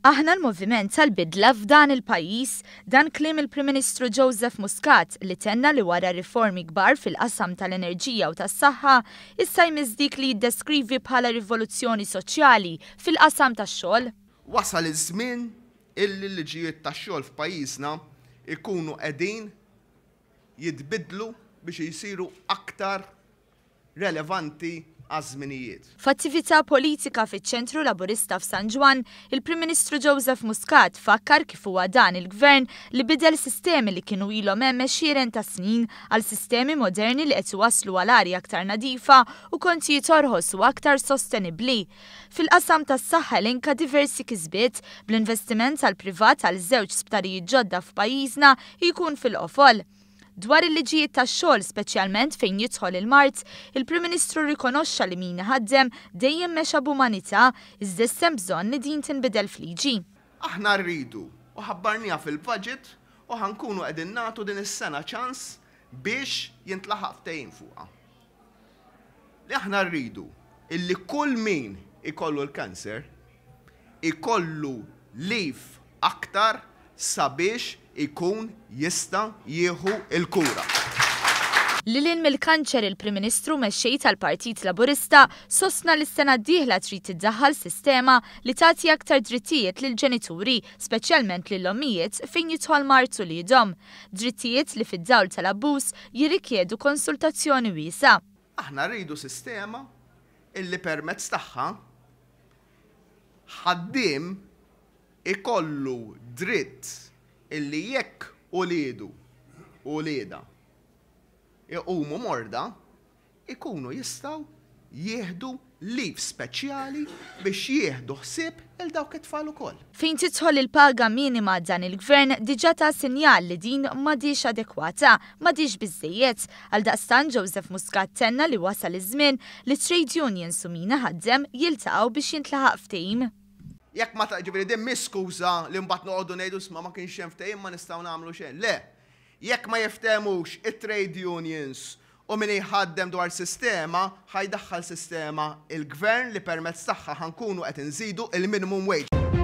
Aħna l-moviment tal-bidla f'dan il-pajjiż, dan kliem il-Prim Ministru Joseph Muscat li tenna li wara riformi kbar fil-qasam tal-enerġija u tas-saħħa, issa jmiss dik li jiddeskrivi bħala rivoluzzjoni soċjali fil-qasam tax-xogħol. Wasal iż-żmien illi l-liġijiet tax-xogħol f'pajjiżna jkunu qegħdin jitbiddlu biex jsiru aktar relevanti għaż-żminijiet. F'attività politika fiċ-Ċentru Laburista f'San Ġwann, il-Prim Ministru Joseph Muscat fakkar kif huwa dan il-Gvern li bidel sistemi li kienu ilhom hemm għexieren ta' snin għal sistemi moderni li qed iwasslu għal arja aktar nadifa u kontijiet orħos u aktar sostenibbli. Fil-qasam tas-saħħa elenka diversi kisbiet, bl-investiment tal-privat għal żewġ sptarijiet ġodda f'pajjiżna jkun fil-qofol. Dwar il-liġijiet tax-xogħol, speċjalment fejn jidħol il-mard, il-Prim Ministru rrikonoxxa li min iħaddem dejjem mexa b'umanità, iżda issa hemm bżonn li din tinbidel f'liġi. Aħna rridu, u ħabbarniha fil-budget, u ħa nkunu qegħdin nagħtu din is-sena ċans biex jintlaħaq ftehim fuqha. Li aħna rridu illi kull min ikollu l-cancer ikollu leave aktar sabiex ikun jista' jieħu l-kura. Lil hinn mill-kanċer, il-Prim Ministru u Mexxej tal-Partit Laburista sostna li s-sena d-dieħla trid tiddaħħal sistema li tagħti aktar drittijiet lill-ġenituri, speċjalment lill-ommijiet fejn jidħol mard uliedhom. Drittijiet li fid-dawl tal-abbuż jirrikjedu konsultazzjoni wiesgħa. Aħna rridu sistema illi permezz tagħha ħaddiem ikollu dritt illi jekk uliedu u uliedha iqumu morda, ikunu jistgħu jieħdu leave speċjali biex jieħdu ħsieb 'il dawk it-tfal ukoll. Fejn tidħol il-paga minima dan il-Gvern diġà ta sinjal li din m'għadhiex adekwata, m'għadhiex biżżejjed. Għaldaqstant Joseph Muscat tenna li wasal iż-żmien li t-trade unions u min iħaddem jiltaqgħu biex jintlaħaq ftehim. Jekk ma ta' ġifieri din mhix skuża li mbagħad noqogħdu ngħidu isma' ma kienx hemm ftehim ma nistgħu nagħmlu xejn. Le! Jekk ma jiftehmux it-trade unions u min jħaddem dwar sistema, ħa jdaħħal sistema il-Gvern li permezz tagħha ħa nkunu qed inżidu il-minimum wage.